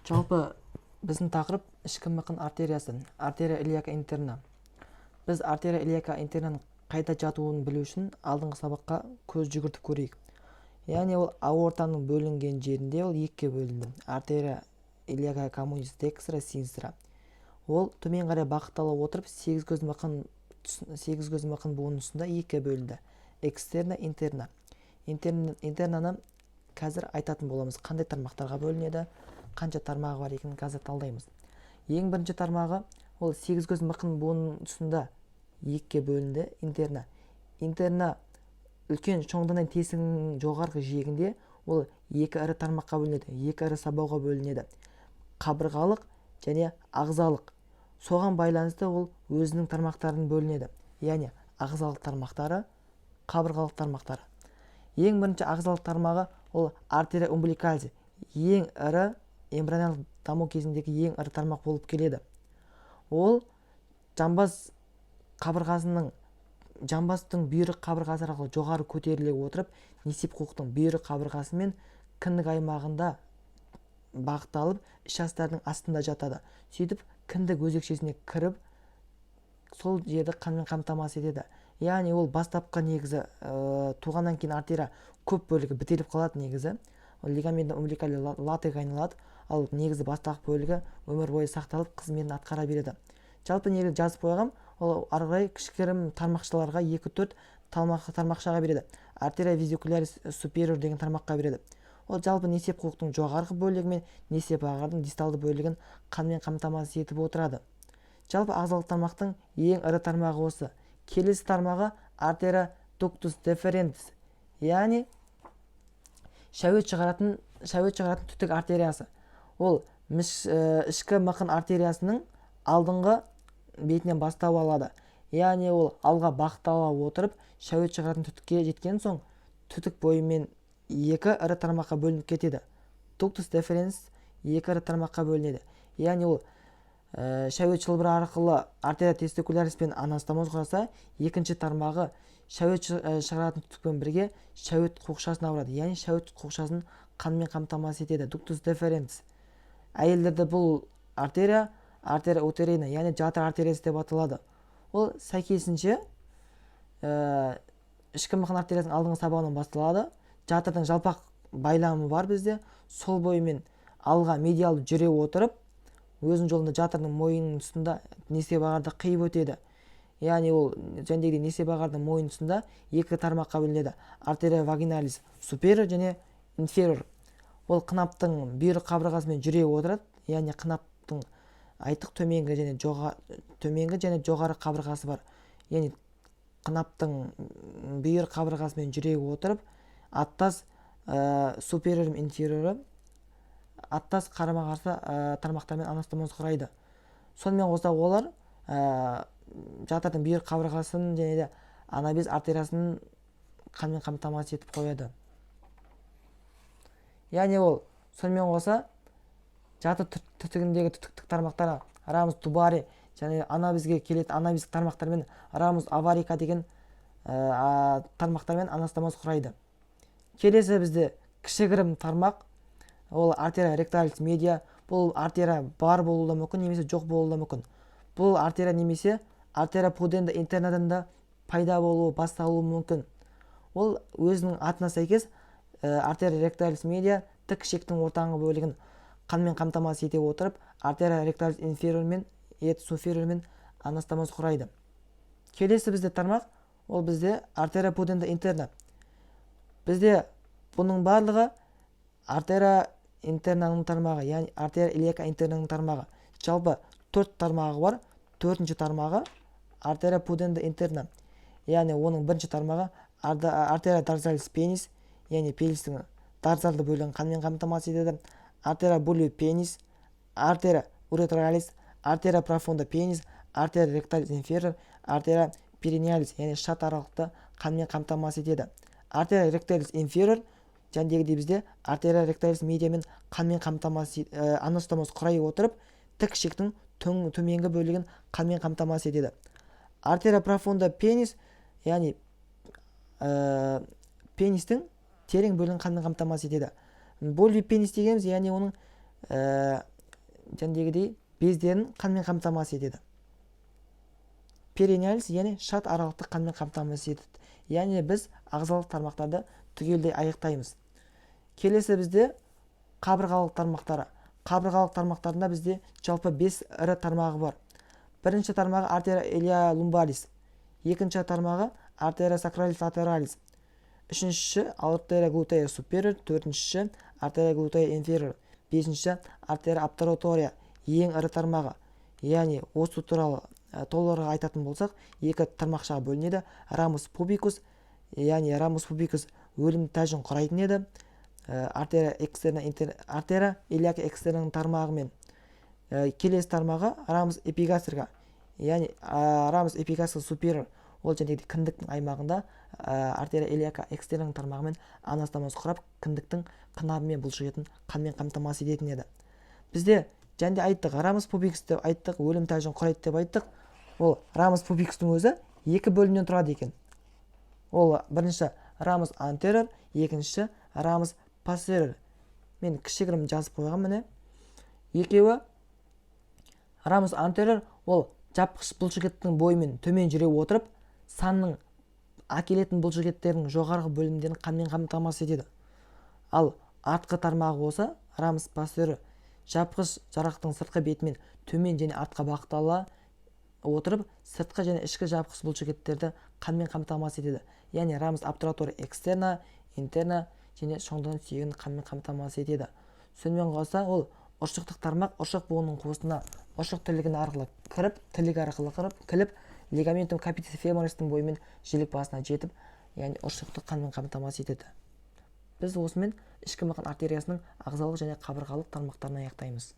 Жалпы, біздің тақырып: ішкі мықын артериясы, артерия илиака интерна. Біз артерия илиака интернаның қайда жатуын білу үшін алдыңғы сабаққа көз жүгіртіп көрейік. Яғни ол аортаның бөлінген жерінде, ол екіге бөлінді: артерия илиака коммунис декстра, синистра. Ол төмен қарай бағыттала отырып, сегіз көз мықын буынының тұсында екіге бөлінді: экстерна, интерна. Интернаны қазір айтатын боламыз, қандай тармақтарға бөлінеді, қанша тармағы бар екенін қазір талдаймыз. Ең бірінші тармағы, ол сегіз көз мықын буынының тұсында екіге бөлінді интерна. Интерна үлкен шоңданай тесігінің жоғарғы жиегінде ол екі ірі тармаққа бөлінеді, екі ірі сабауға бөлінеді: қабырғалық және ағзалық. Соған байланысты ол өзінің тармақтарын бөлінеді, яғни ағзалық тармақтары, қабырғалық тармақтары. Ең бірінші ағзалық тармағы, ол артерия умбиликалис, ең ірі, эмбрионалдық даму кезіндегі ең ірі тармақ болып келеді. Ол жамбас қабырғасының, жамбастың бүйрек қабырғасы арқылы жоғары көтеріле отырып, несеп қуықтың бүйрек қабырғасы мен кіндік аймағында бағытталып, іш астардың астында жатады. Сөйтіп кіндік өзекшесіне кіріп, сол жерді қанмен қамтамасыз етеді. Яғни ол бастапқы негізі туғаннан кейін артерия көп бөлігі бітеліп қалады. Негізі ол лигамент умбиликали латеге айналады, ал негізі бастапқы бөлігі өмір бойы сақталып, қызметін атқара береді. Жалпы, негізі жазып қойғам, ол ары қарай кішігірім тармақшаларға, екі, төрт тармақшаға береді. Артерия везикулярис супериор деген тармаққа береді. Ол жалпы несеп қуықтың жоғарғы бөлігі мен несеп ағардың дисталды бөлігін қанмен қамтамасыз етіп отырады. Жалпы, ағзалық тармақтың ең ірі тармағы осы. Келесі тармағы артерия дуктус деферентис, яғни шәует шығаратын түтік артериясы. Ол ішкі мықын артериясының алдыңғы бетінен бастау алады. Яғни ол алға бағыттала отырып, шәует шығаратын түтікке жеткен соң, түтік бойымен екі ірі тармаққа бөлініп кетеді. Дуктус деференс екі ірі тармаққа бөлінеді. Яғни ол шәует шылбыры арқылы артерия тестикуляриспен анастомоз құраса, екінші тармағы шәует шығаратын түтікпен бірге шәует қуықшасына барады, яғни шәует қуықшасын қанмен қамтамасыз етеді. Дуктус деференс әйелдерде бұл артерия артерия утерина, яғни жатыр артериясы деп аталады. Ол сәйкесінше ішкі мықын артериясының алдыңғы сабағынан басталады. Жатырдың жалпақ байламы бар бізде, сол бойымен алға медиалды жүре отырып, өзінің жолында жатырдың мойнының тұсында несеп ағарды қиып өтеді. Яғни ол жәндегідей несеп ағардың мойын тұсында екі тармаққа бөлінеді: артерия вагиналис супериор және инфериор. Ол қынаптың бүйрек қабырғасымен жүре отырады, яғни қынаптың, айттық, төменгі және жоғары қабырғасы бар. Яғни қынаптың бүйір қабырғасымен жүре отырып, аттас супериор, инфериоры аттас қарама қарсы тармақтармен анастомоз құрайды. Сонымен қоса олар жатырдың бүйір қабырғасын және де ана без артериясын қанмен қамтамасыз етіп қояды. Яғни ол сонымен қоса жатыр түтігіндегі түтіктік тармақтар рамус тубари және анабізге келетін анабиздік тармақтармен, рамус оварика деген тармақтармен анастомоз құрайды. Келесі бізде кішігірім тармақ, ол артерия ректалис медиа. Бұл артерия бар болуы да мүмкін немесе жоқ болуы да мүмкін. Бұл артерия немесе артерия пуденда интернадан да пайда болуы, басталуы мүмкін. Ол өзінің атына сәйкес артерия ректалис медиа тік ішектің ортаңғы бөлігін қанмен қамтамасыз ете отырып, артерия ректалис инфериор мен ет супериормен анастомоз құрайды. Келесі бізде тармақ, ол бізде артерия пуденда интерна. Бізде бұның барлығы артерия интернаның тармағы, яғни артерия илиака интернаның тармағы. Жалпы төрт тармағы бар. Төртінші тармағы артерия пуденда интерна, яғни оның бірінші тармағы артерия дорсалис пенис, яғни пенистің дорсалды бөлігін қанмен қамтамасыз етеді. Артерия булви пенис, артерия уретралис, артерия профунда пенис, артерия ректалис инфериор, артерия перинеалис, яғни шат аралықты қанмен қамтамасыз етеді. Артерия ректалис инфериор жәндегідей бізде артерия ректалис медиамен қанмен қамтамасыз анастомоз құрай отырып, тік ішектің төменгі бөлігін қанмен қамтамасыз етеді. Артерия профунда пенис, яғни пенистің терең бөлігін қанмен қамтамасыз етеді. Булви пенис дегеніміз, яғни оның Жәндегідей бездерін қанмен қамтамасыз етеді. Перинеалис, яғни шат аралықты қанмен қамтамасыз етеді. Яғни біз ағзалық тармақтарды түгелдей аяқтаймыз. Келесі бізде қабырғалық тармақтары. Қабырғалық тармақтарында бізде жалпы бес ірі тармағы бар. Бірінші тармағы артерия илия lumbalis, екінші тармағы артерия sacralis lateralis, үшіншісі артерия glutea superior, төртіншісі артерия glutea inferior, бесіншісі артерия obturatoria, ең ірі тармағы. Яғни осы туралы толығырақ айтатын болсақ, екі тармақшаға бөлінеді. Ramus pubicus, яғни ramus pubicus өлім тәжін құрайтын еді. Артерия экстерна, артерия iliaca externa ның тармағымен. Келесі тармағы ramus epigastrica, яғни ramus epigastrica superior, ол жәнегідей кіндіктің аймағында артерия iliaca externa ның тармағымен анастомоз құрап, кіндіктің қынабы мен бұлшықетін қанмен қамтамасыз ететін еді. Бізде және де айттық, ramus pubicus деп айттық, өлім тәжін құрайды деп айттық. Ол ramus pubicus тың өзі екі бөлімнен тұрады екен. Ол бірінші ramus anterior, екіншісі ramus posterior. Мен кішігірім жазып қойған, міне, екеуі. Ramus anterior ол жапқыш бұлшықеттің бойымен төмен жүре отырып, санның әкелетін бұлшықеттердің жоғарғы бөлімдерін қанмен қамтамасыз етеді. Ал артқы тармағы болса, ramus posterior, жапқыш жарақтың сыртқы бетімен төмен және артқа бағыттала отырып, сыртқы және ішкі жапқыш бұлшықеттерді қанмен қамтамасыз етеді. Яғни ramus obturator externa, interna және шоңдан сүйегін қанмен қамтамасыз етеді. Сонымен қоса ол ұршықтық тармақ ұршық буынының қуысына ұршық тілігін арқылы кіріп, тілік арқылы кіріп, кіліп, ligamentum capitis femoris тің бойымен жілік басына жетіп, яғни ұршықты қанмен қамтамасыз етеді. Біз осымен ішкі мықын артериясының ағзалық және қабырғалық тармақтарын аяқтаймыз.